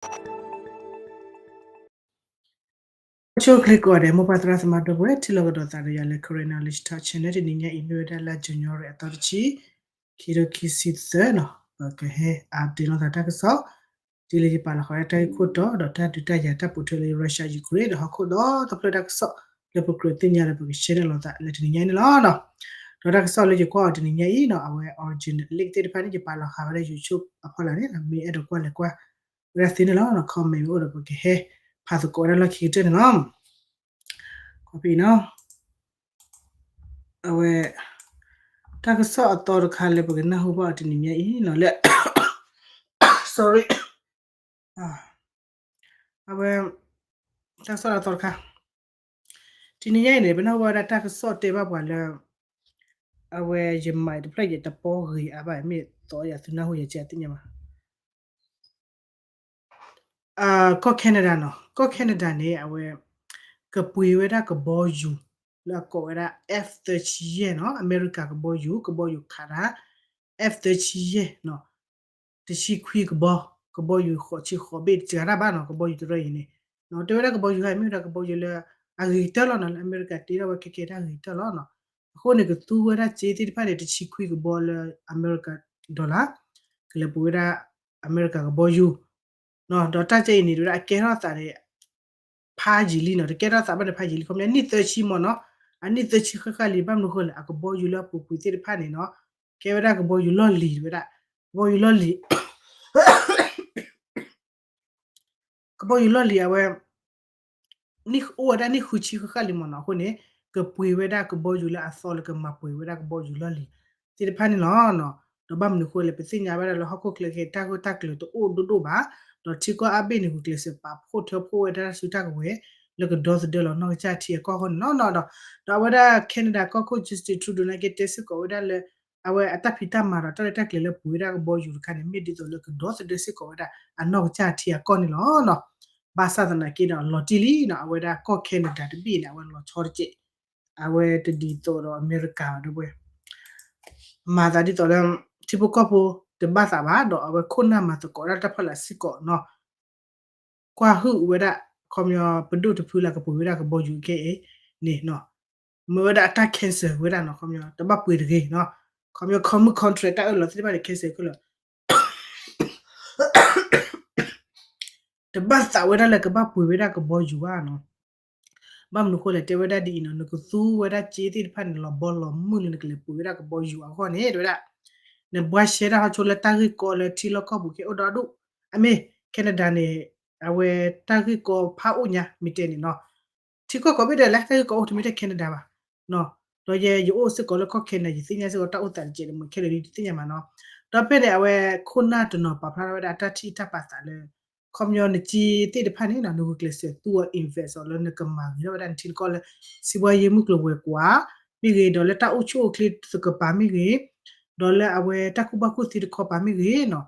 ဆိၣ်ချ့ကိးဂၤဒဲး မိၢ်ပၢ်သရၣ်သမါဒီပုၢ်ဝဲၢ် ထံၣ်လိာ်ကဒီးသးဒီးယၤလၢ Karen Knowledge Talk Channel တနံၤညါအံၤ မ့ၢ်ဝဲဒၣ်လါ January အသီတဆံ, ခံကထိခံဆံသၢနီၤ, ပကဟဲ update လိာ်သးတၢ်ကစီၣ် ဒ်လၢယပာ်လီၤဃာ်ဝဲဒၣ်တၢ်ဂ့ၢ်ခိၣ်တီ ဒီးတၢ်ဒုးတၢ်ယၤတၢ်ပိာ်ထွဲလၢ Russia Ukraine ဒီးဟီၣ်ခိၣ်ဒီတဖျၢၣ်တၢ်ကစီၣ် လၢပကြၢးသ့ၣ်ညါဒီးပက share လိာ်သးလၢတနံၤညါအံၤန့ၣ်လီၤ. ဒီးတၢ်ကစီၣ်လၢယကွၢ်အီၤတနံၤညါအံၤနီၤ အဝဲ original link သ့ၣ်တဖၣ်န့ၣ် ယပာ်လီၤဃာ်ဝဲဒၣ် YouTube အဖီလာ်န့ၣ် မ့ၢ်အဲၣ်ဒိးကွၢ်လဲၤကွၢ် ဝဲဒၣ်သ့န့ၣ်လီၤ. comment မ့ၢ်အိၣ်ဒီးပကဟဲဖးသကိးဝဲဒၣ်လီၢ်ခံကတၢၢ်န့ၣ်လီၤ. ခီဖျိနီၤ အဝဲ တၢ်ကစီၣ်အသီတခါလၢပကနၢ်ဟူဘၣ်အီၤတနံၤညါအံၤနီၤလၢ sorry အဝဲ တၢ်ကစီၣ်အသီတခါ တနံၤညါအံၤန့ၣ် ပနၢ်ဟူဘၣ်ဝဲဒၣ်တၢ်ကစီၣ်တဲဘၣ်ပှၤလၢ အဝဲယမၤတဖျၢၣ်ယတပီဂ့ၤအါဘၣ် မ့ၢ်သီယၤသုနၢ်ဟူယၤကဲသ့ၣ်ညါဘၣ် ကီၢ် Canada နီၤ, ကီၢ် Canada န့ၣ် အဝဲ ကပှ့ၤဝဲဒၣ်ကဘီယူၤ လၢအကိးဝဲဒၣ် F thirty-eight နီၤ, အမဲရကၤကဘီယူၤ, ကဘီယူၤခးတၢ် F thirty-eight နီၤ, တဆံခွံကဘီ, ကဘီယူၤဃိးဆံဃိးဘ့ၣ် တစှၤတၢ်ဘၣ်နီၤ, ကဘီယူၤတရၢအံၤန့ၣ်, တဲဝဲဒၣ်ကဘီယူၤခါ မ့ၢ်ဝဲဒၣ်ကဘီယူၤလၢ အဂ့ၤကတၢၢ်လီၤနီၤ, လၢအမဲရကၤတ့ထီၣ်ဝဲခဲကဲတၢ်ဂ့ၤကတၢၢ်လီၤနီၤ, အဃိန့ၣ် ကသူဝဲဒၣ်စ့သ့ၣ်တဖၣ်န့ၣ် တဆံခွံကဘီလၢအမဲရကၤ dollar ကလဲၤပှ့ၤဝဲဒၣ် အမဲရကၤကဘီယူၤ ဒီးတၢ်ကဲအံၤန့ၣ် တဲဝဲဒၣ်အကဲထီၣ်သးန့ၣ် ဖးယံာ်လံနီၤ, တကဲထီၣ်သးဘၣ်န့ၣ်ဖးယံာ်လံ, ခီပညီနံၣ်သၢဆံမ့ၢ်နီၤ, အနံၣ်သၢဆံဃၣ်ဃၣ်လံ, ဘၣ်မနုၤဃိလဲၣ် အကဘီယူၤလၢအပူၤကွံာ်သ့ၣ်တဖၣ်န့ၣ်နီၤ, ကဲဝဲဒၣ်ကဘီယူၤလီၢ်လံၤ တဲဝဲဒၣ်, ကဘီယူၤလီၢ်လံၤ ကဘီယူၤလီၢ်လံၤအဝဲ အိၣ်ဝဲဒၣ်နံၣ်ဃုဆံဃၣ်ဃၣ်လံမ့ၢ်နီၤ, အဃိန့ၣ် ကပှ့ၤဝဲဒၣ်ကဘီယူၤလၢအသီလၢကမၤပှဲၤဝဲဒၣ်ကဘီယူၤလီၢ်လံၤသ့ၣ်တဖၣ်န့ၣ်လီၤ. ဒီးဘၣ်မနုၤဃိလဲၣ် ပသ့ၣ်ညါဝဲဒၣ်လၢဟီၣ်ခိၣ်ချၢခဲအံၤ တၢ်ဂိၢ်တၢ်ကျၢၤတအိၣ်ဒိၣ်ဒိၣ်ဘၣ်, ဒီးထံကီၢ်အါဘ့ၣ်န့ၣ် ဂုာ်ကျဲးစၢးပာ်ဖှိၣ်ထၢဖှိၣ်ဝဲဒၣ်တၢ်စုတၢ်ကဝဲၤ လၢကဒီသဒၢလီၤနီၢ်ကစၢ်ထံအကီၢ်အဃိန့ၣ်လီၤ. ဒီး ဒီးအဝဲဒၣ် Canada ကီၢ်ခိၣ် Justin Trudeau နာ်က့တဲစ့ၢ်ကီးဝဲဒၣ်လၢ အဝဲအတၢ်ဖံးတၢ်မၤဒီးတၢ်ရဲၣ်တၢ်ကျဲၤလၢပှ့ၤဝဲဒၣ်ကဘီယူၤတခါန့ၣ် မ့ၢ်ဒ်သိးလၢကဒီသဒၢစ့ၢ်ကီးဝဲဒၣ်အနီၢ်ကစၢ်ထံအကီၢ်န့ၣ်လီၤ. ဘၣ်ဆၣ်သနာ်က့ဒီးလီၤတံၢ်လံနီၤ, အဝဲဒၣ်ကီၢ် Canada တဘ့ၣ်န့ၣ် အဝဲလီၤဆီတက့ၢ်, အဝဲတဒ်သိးဒီးအမဲရကၤဘၣ်ဒီပုၢ်ဝဲၢ်, မၤသးဒ်သိးလၢ ထံဖိကီၢ်ဖိတဘၣ်သးဘၣ် ဒီးအဝဲခိၣ်နၢ်မၤသကိးဒၣ်တၢ်ဖီလာ်စ့ၢ်ကီးနီၤ, ကွၢ်ဟုၣ်ဝဲဒၣ် ခီပညီပဒိၣ်တဖုလၢကပှ့ၤဝဲဒၣ်ကဘီယူၤခဲအံၤန့ၣ်နီၤ, မ့ၢ်ဝဲဒၣ်အတၢ် cancel ဝဲဒၣ်နီၤ, ခီပညီတဘၣ်ပှ့ၤတဂ့ၤနီၤ, ခီပညီ common contract တၢ်အၢၣ်လီၤသ့ၣ်တဖၣ်န့ၣ် cancel ခဲလၢာ် တဘၣ်သးဝဲဒၣ်လၢကဘၣ်ပှ့ၤဝဲဒၣ်ကဘီယူၤဘၣ်နီၤ. ဘၣ်မနုၤဃိလဲၣ် တဲဝဲဒၣ်ဒ်အံၤနီၤ, နကသူဝဲဒၣ်စ့သ့ၣ်တဖၣ်န့ၣ် လီၤဘီလီၤမုၢ်လၢနကလဲၤပှ့ၤဝဲဒၣ်ကဘီယူၤအဂီၢ်န့ၣ် တဲဝဲဒၣ်, နဘှါရှဲဒၣ်ဟီဆိလၢတၢ်ဂ့ၢ်ကီလၢထံလီၢ်ကီၢ်ပူၤကဲအိၣ်ဒီဒူၣ်, အမ့ၢ် Canada န့ၣ် အဝဲတၢ်ဂ့ၢ်ကီဖးအိၣ်ညါ မ့ၢ်တဲန့ၣ်နီၤ, ထံကီၢ်ကိးဘ့ၣ်ဒဲးလဲၣ် တၢ်ဂ့ၢ်ကီအိၣ်တမ့ၢ်ထဲ Canada ဘၣ် ဒီးယဲယအိၣ်စ့ၢ်ကီးလၢကီၢ် Canada ယသ့ၣ်ညါစ့ၢ်ကီးတၢ်အိၣ်သးတကဲးန့ၣ် မ့ၢ်ခဲလၢာ်လံတသ့ၣ်ညါမးနီၤ. ဒီးဖဲန့ၣ် အဝဲခိၣ်နၢ်တနီၤပာ်ဖျါထီၣ်ဝဲဒၣ်အတၢ်ထံၣ်တၢ်ပာ်သးလၢ ခီပညီနစ့သ့ၣ်တဖၣ်န့ၣ်နီၤ နဂုာ်ကျဲးစၢးသူအီၤ invest အီၤလၢနကမၤဂ့ၤထီၣ်ဝဲဒၣ်နထံနကီၢ်လၢ စံးဘှါယဲမုၢ်ကျိၤဝဲၤကွာ်မ့ၢ်ဂ့ၤ, ဒီးလၢတၢ်အိၣ်ဆူၣ်အိၣ်ချ့သကပၤမ့ၢ်ဂ့ၤ, ဒီးလၢအဝဲတၢ်ကူၣ်ဘၣ်ကူၣ်သ့တခီပၤမ့ၢ်ဂ့ၤနီၤ,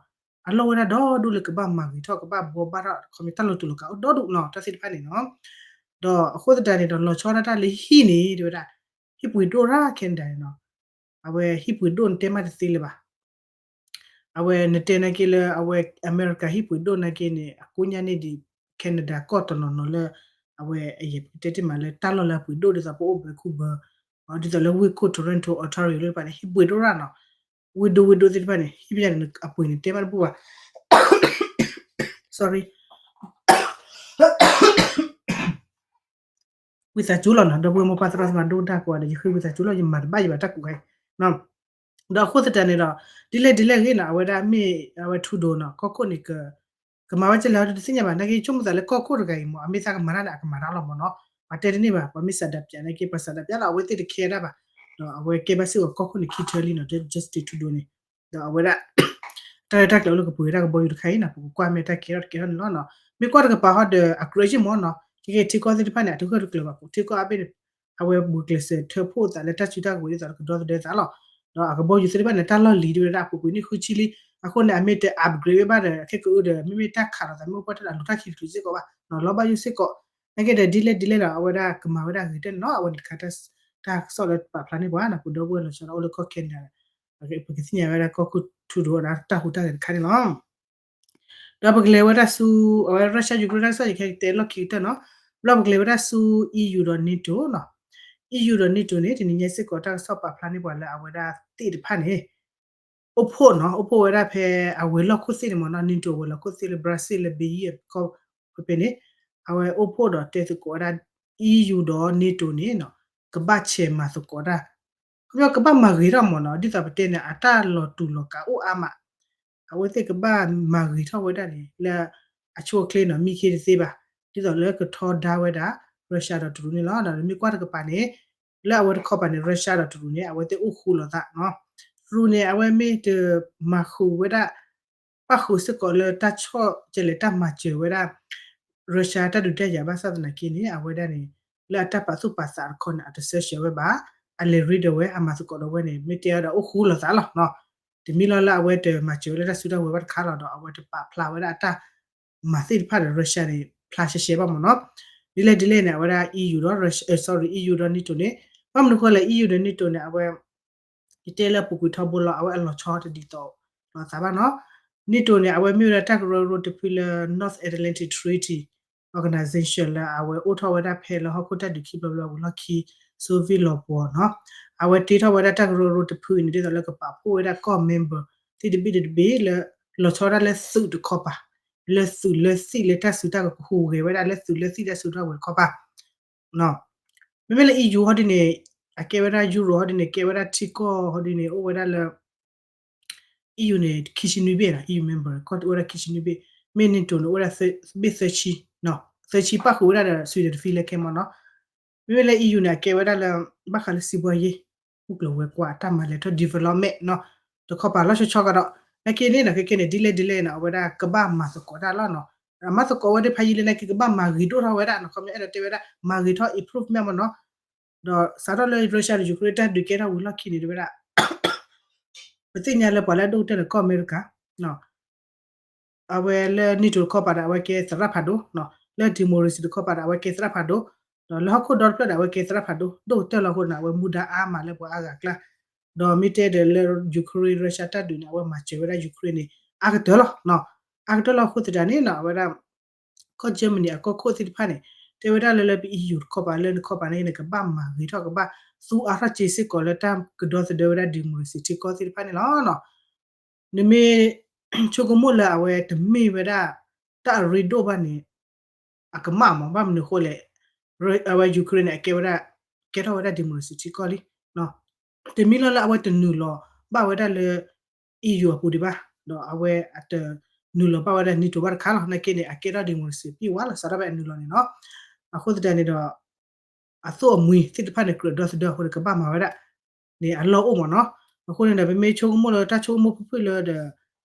အလီၢ်ဝဲဒၣ်ဒီဒူၣ်လၢကဘၣ်မၤဂ့ၤထီၣ် ကဘၣ်ဘှီဘၣ်ထီၣ် ခီပညီတၢ်လီၤတူာ်လီၤကာ်အိၣ်ဒီဒူၣ်နီၤ တၢ်သ့ၣ်တဖၣ်န့ၣ်နီၤ. ဒီးအဃိသတးန့ၣ်ဒီး လီၤဆီဒၣ်တၢ်လၢဟံၣ်န့ၣ် တဲဝဲဒၣ် ဟံၣ်ပှ့ၤဒိၣ်ရၣ် Canada န့ၣ်နီၤ, အဝဲဟံၣ်ပှ့ၤဒိၣ်နတဲမးတသ့လၢၤဘၣ်. အဝဲနတဲနာ်က့လၢ အဝဲအမဲရကၤဟံၣ်ပှ့ၤဒိၣ်နာ်က့န့ၣ် အကိးညါန့ၣ်ဒံး Canada ကီၢ်တနီၤနီၤလၢ အဝဲအယဲၢ်ပကတဲတ့ၢ်မးလၢ တၢ်လီၢ်လၢအပှ့ၤဒိၣ်ဒ်သိးပအိၣ် Vancouver ဒ်သိးလၢဝ့ၢ်ခိၣ် Toronto Ontario လၢတဖၣ်န့ၣ် ဟံၣ်ပှ့ၤဒိၣ်ရၣ်နီၤ, ဝ့ၢ်ဒိၣ်ဝ့ၢ်ဒိၣ်သ့ၣ်တဖၣ်န့ၣ် ဟံၣ်ပညါန့ၣ် အပှ့ၤန့ၣ်တဲမးတဘူၣ်ဘၣ် sorry ဝံသးစူၤလီၤနီၤ ဒီပုၢ်ဝဲၢ်မိၢ်ပၢ်သရၣ်သမါဒိၣ်တၢ်ကိးဂၤဒဲး ယဃ့ဝံသးစူၤလီၤ ယမၤတဘၣ်ယဘၣ်တၢ်ကူးခဲအံၤ ဒီးအဃိသတးန့ၣ်ဒီး ဒ်လဲၣ်ဒ်လဲၣ်ဂ့ၤနီၤ အဝဲဒၣ်မ့ၢ်အဝဲ Trudeau နီၤ ကီၢ်ခိၣ်န့ၣ် ကမၤဝဲကလဲၤဟီဒ်တသ့ၣ်ညါဘၣ် နာ်က့ဆိကမိၣ်သးလၢကီၢ်ခိၣ်တဂၤအံၤမ့ၢ် အမ့ၢ်သးကမၤတၢ်န့ၣ် အကမၤတၢ်လီၤမ့ၢ်နီၤ ပှၤတဲတန့ၢ်ဘၣ် ပှၤမ့ၢ်စးဒးပၠးနာ်က့ ပှၤစးဒးပၠးလီၤ အဝဲသ့ၣ်တခဲဒၣ်ဘၣ် ဒီးအဝဲကဲဘၣ်စ့ၢ်ကီးကီၢ်ခိၣ်န့ၣ်ခံထၢလံနီၤ Justin Trudeau န့ၣ် ဒီးအဝဲဒၣ် တၢ်ရဲၣ်တၢ်ကျဲၤအိၣ်လၢကပှ့ၤဝဲဒၣ်ကဘီယူၤတခါအံၤနီၤ ပကကွၢ်မဲာ်တၢ်ကဲထီၣ်တကဲထီၣ်န့ၣ်လီၤနီၤ မ့ၢ်ကွၢ်တကပၤဟီဒီး အကြၢးယ့ၢ်မ့ၢ်နီၤ ခဲကဲထံကီၢ်သ့ၣ်တဖၣ်န့ၣ် အတဂၢၢ်တကျၢၤဘၣ် ထံကီၢ်အါဘ့ၣ်န့ၣ် အဝဲဘူးကျဲးစၢးထၢဖှိၣ်သးလၢတၢ်စုတၢ်ကဝဲၤဒ်သိးလၢကဒီသဒၢသးလီၤ ဒီးအကဘီယူၤသ့ၣ်တဖၣ်န့ၣ် တၢ်လီၢ်လံၤဒ်ဝဲဒၣ်အပူၤကွံာ်နံၣ်ဃုဆံလံ အဃိန့ၣ် အမ့ၢ်တ upgrade ဝဲဘၣ်ဒီး ခဲကအုဒီး မ့မ့ၢ်တၢ်ခးလိာ်သးမ့ၢ်အိၣ်ပှၢ်တၢ်လၢအလိၤတၢ်ခံတချုးစ့ၢ်ကီးဘၣ် လီၤဘၣ်ယိၣ်စ့ၢ်ကီး နာ်က့ဒီးဒ်လဲၣ်ဒ်လဲၣ်ဒီး အဝဲဒၣ်ကမၤဝဲဒၣ်ဂ့ၤတၢ်န့ၣ်လီၤ အဝဲန့ၣ်တခါ တၢ်ကစီၣ်လၢပာ်ဖျါန့ၢ်ပှၤနီၤ ပဒီပုၢ်ဝဲၢ်လီၤဆီဒၣ်အိၣ်လၢကီၢ် Canada ပကသ့ၣ်ညါဝဲဒၣ်ကီၢ်ခိၣ် Trudeau ဒီးတၢ်ဟူးတၢ်ဂဲၤတခါန့ၣ်လီၤ. ဒီးပကလဲၤဝဲဒၣ်ဆူ အဝဲ Russia Ukraine တၢ်ကစီၣ် ယကတဲလီၢ်ခံကတၢၢ်နီၤ, ဘျီပကလဲၤဝဲဒၣ်ဆူ EU ဒီး NATO နီၤ, EU ဒီး NATO န့ၣ် တနံၤညါစ့ၢ်ကီး တၢ်ကစီၣ်ပာ်ဖျါန့ၢ်ပှၤလၢအဝဲဒၣ်သ့ၣ်တဖၣ်န့ၣ် အိၣ်ဖှိၣ်နီၤ, အိၣ်ဖှိၣ်ဝဲဒၣ်ဖဲအဝဲၤလီၢ်ခိၣ်သ့ၣ်န့ၣ်မ့ၢ်နီၤ, NATO အဝဲၤလီၢ်ခိၣ်သ့ၣ်လၢ Brussels လၢ Belgium ဖဲန့ၣ်, အဝဲအိၣ်ဖှိၣ်ဒီးတဲသကိးဝဲဒၣ် EU ဒီး NATO န့ၣ်နီၤ, ကဘၣ်ဆဲးမၤသကိးတၢ်, ခီဖျိကဘၣ်မၤဂ့ၤထီၣ်မ့ၢ်နီၤ, ဒ်သိးပတဲန့ၣ် အတၢ်လီၤတူာ်လီၤကာ်အိၣ်အါမး, အဝဲသ့ၣ်ကဘၣ်မၤဂ့ၤထီၣ်ဝဲဒၣ်န့ၣ် လၢအဆိအချ့နီၤ, မံခ့တသ့ဘၣ်, ဒ်သိးလၢကထီဒါဝဲဒၣ် Russia ဒီးတရူးန့ၣ်လီၤ. ဒီးမ့ၢ်ကွၢ်တကပၤန့ၣ် လၢအဝဲတခီပၤန့ၣ် Russia ဒီးတရူးန့ၣ် အဝဲသ့ၣ်အိၣ်ဃူလိာ်သးနီၤ, တရူးန့ၣ် အဝဲမ့ၢ်တမၤဃုာ်ဝဲဒၣ် ပၣ်ဃုာ်စ့ၢ်ကီးလၢတၢ်ဆီၣ်ကဲလဲၣ် တၢ်မၤစၢၤဝဲဒၣ် Russia တၢ်ဒုးတၢ်ယၤဘၣ်ဆၣ်သနာ်က့န့ၣ် အဝဲဒၣ်န့ၣ် လၢအတၢ်ပာ်သူၣ်ပာ်သးတခီန့ၣ် အတဆၢရှဲဝဲဘၣ်, အလဲၤရ့ဒီးဝဲ အမၤသကိးဒီးဝဲန့ၣ် မ့ၢ်တဲအီၤဒီးအိၣ်ဃူလိာ်သးလီၤနီၤ, တမ့ၢ်လီၤလၢအဝဲတမၤစၢၤဝဲလၢတၢ်စုတၢ်ဝဲၤဘၣ်တခါလီၤ, ဒီးအဝဲတပာ်ဖျါဝဲဒၣ်အတၢ်မၤသ့ၣ်တဖၣ်ဒီး Russia န့ၣ် ဖျါရှဲရှဲဘၣ်မ့ၢ်နီၤ, ဒ်လဲၣ်ဒ်လဲၣ်န့ၣ် အဝဲဒၣ် EU ဒီး Russia, sorry, EU ဒီး NATO န့ၣ်, ဘၣ်မနုၤဃိလဲၣ် EU ဒီး NATO န့ၣ် အဝဲ ယတဲလၢပူၤကွံာ်ထီဘိလီၤ, အဝဲအလီၤဆီတဒ်သိးလိာ်သးဘၣ်နီၤ, NATO န့ၣ် အဝဲမ့ၢ်ဝဲဒၣ်တၢ်ကရၢကရိတဖုလၢ North Atlantic Treaty Organization လၢအဝဲအိၣ်ထီၣ်ဝဲဒၣ်ဖဲလၢဟီၣ်ခိၣ်တၢ်ဒုးခံဘျီဘျီဝံၤလီၢ်ခံ Soviet လီၤပှီၤနီၤ, အဝဲတ့ထီၣ်ဝဲဒၣ်တၢ်ကရၢကရိတဖုအံၤန့ၣ် ဒ်သိးလၢကပာ်ဖှိၣ်ဝဲဒၣ်ကီၢ် member သ့ၣ်တဘ့ၣ်တဘ့ၣ်လၢ လီၤဆီဒၣ်လၢသုးတခီပၤ, လၢသုးလၢသံၣ်လၢတၢ်စုတၢ်ကဟူးဂဲၤဝဲဒၣ်လၢသုးလၢသံၣ်တၢ်စုတၢ်ဝဲၤတခီပၤ မ့မ့ၢ်လၢ EU ဟီဒ်န့ၣ် အကဲဝဲဒၣ် Euro ဟီဒ်န့ၣ် ကဲဝဲဒၣ်ထံကီၢ်ဟီဒ်န့ၣ် အိၣ်ဝဲဒၣ်လၢ EU န့ၣ် ခံဆံနွံဘ့ၣ်နီၤ, EU member ကီၢ်အိၣ်ဝဲဒၣ်ခံဆံနွံဘ့ၣ်, မ့ၢ် NATO န့ၣ် အိၣ်ဝဲဒၣ်ဘ့ၣ်သၢဆံ, သၢဆံပၣ်ဃုာ်ဝဲဒၣ်ဒီး Sweden တဖံလၢခဲမ့ၢ်နီၤ, မ့မ့ၢ်လၢ EU န့ၣ် အကဲဝဲဒၣ်လၢ ဘၣ်ဃးလၢစံးဘှီယ့ မုၢ်ကျိၤဝဲၤကွာ် တၢ်မၤလဲၤထီၣ် development နီၤ, တခီပၤလီၢ်ဆီဆီကဒီး, နာ်က့န့ၣ်နီၤ ခဲကဲန့ၣ် ဒ်လဲၣ်ဒ်လဲၣ်နီၤ အဝဲဒၣ်ကဘၣ်မၤသကိးတၢ်လီၤနီၤ, မၤသကိးဝဲသ့ၣ်တဖၣ်ယံာ်လၢနာ်က့ကဘၣ်မၤဂ့ၤဒိၣ်ထီၣ်ဝဲဒၣ်နီၤ, ခီပညီအဲၣ်ဒိးတဲဝဲဒၣ် မၤဂ့ၤထီၣ် improvement မ့ၢ်နီၤ, ဒီးစးထီၣ်လၢ Russia ဒီး Ukraine တၢ်ဒုးကဲထီၣ်ဝံၤလီၢ်ခံန့ၣ် တဲဝဲဒၣ် ပသ့ၣ်ညါလၢပှၤလၢအဒိၣ်ကတၢၢ်န့ၣ် ကီၢ်အမဲရကၤ, အဝဲလၢ NATO တခီပၤဒီး အဝဲကဲသရၣ်ဖးဒိၣ်, လၢ democracy တခီပၤဒီး အဝဲကဲသရၣ်ဖးဒိၣ်, ဒီးလၢဟီၣ်ခိၣ်ဒီတဖျၢၣ်ဒီး အဝဲကဲသရၣ်ဖးဒိၣ် ဒိၣ်ကတၢၢ်လီၤအဃိန့ၣ် အဝဲမူဒါအါမးလၢပှၤအါဂၤအကျါ, ဒီးမ့ၢ်တဲဒီးလၢ Ukraine Russia တၢ်ဒုးန့ၣ် အဝဲမၤစၢၤဝဲဒၣ် Ukraine န့ၣ် အါကတၢၢ်လီၤ, အါကတၢၢ်လီၤအဃိသတးန့ၣ်နီၤ အဝဲဒၣ် ကီၢ် Germany အကီၢ်ခိၣ်သ့ၣ်တဖၣ်န့ၣ် တဲဝဲဒၣ်လၢလၢပ EU တခီပၤလၢနခီပၤန့ၣ် နကဘၣ်မၤဂ့ၤထီၣ် ကဘၣ်သူအါထီၣ်စ့စ့ၢ်ကီးလၢတၢ်ကဒီသဒၢဝဲဒၣ် democracy ထံကီၢ်သ့ၣ်တဖၣ်န့ၣ်လီၤ. နမ့ၢ်ဆိကမိၣ်လၢအဝဲတမ့ၢ်ဝဲဒၣ် တၢ်အရ့ဒိၣ်ဘၣ်န့ၣ် အကမၣ်မး ဘၣ်မနုၤအဃိလဲၣ်, အဝဲ Ukraine န့ၣ် အကဲဝဲဒၣ် ကဲထီၣ်ဝဲဒၣ် democracy ထံကီၢ်လံ. တမ့ၢ်လီၤလၢအဝဲတနုာ်လီၤဘၣ်ဝဲဒၣ်လၢ EU အပူၤဒံးဘၣ်, ဒီးအဝဲအတနုာ်လီၤဘၣ်ဝဲဒၣ် NATO ဘၣ်တခါလီၤ. နာ်က့န့ၣ် အကဲထီၣ် democracy ပံၣ်ဝါလီၤ စးထီၣ်ဖဲအနုာ်လီၤန့ၣ်နီၤ. အဃိသတးန့ၣ်ဒီး အသိၣ်အမှံၤသ့ၣ်တဖၣ်န့ၣ် ကြၢးဒီသဒၢအဃိန့ၣ် ကဘၣ်မၤဝဲဒၣ်န့ၣ် အလီၢ်အိၣ်မးနီၤ. အဃိန့ၣ်ဒီး ပမ့ၢ်ဆိကမိၣ်လၢတၢ်ဆိကမိၣ်ဖုၣ်ဖုၣ်လၢဒီး